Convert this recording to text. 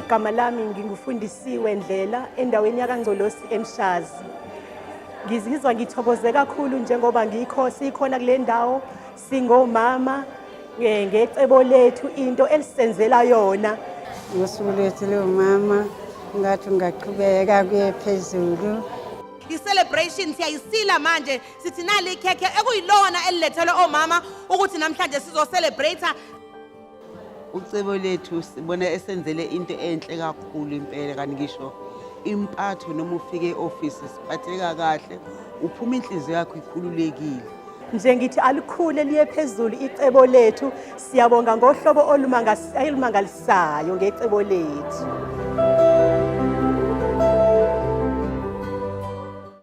Igama lami nginguFundisiwe Ndlela endaweni yakaNgcolosi eMshazi. Ngizizwa ngithokoze kakhulu njengoba ngikho sikhona kule ndawo singomama ngecebo lethu into elisenzela yona. Ngosuku lwethu lomama ngathi ungaqhubeka kuye phezulu. I-celebration siyayisila manje sithi nali ikhekhe ekuyilona elilethelwe omama ukuthi namhlanje sizo-celebrate. Ucebo lethu sibona esenzele into enhle kakhulu impela, kanti ngisho impatho noma ufike e-ofisi siphatheka kahle, uphuma inhliziyo yakho ikhululekile. Nje ngithi alikhule liye phezulu icebo lethu. Siyabonga ngohlobo olumangalisayo ngecebo lethu.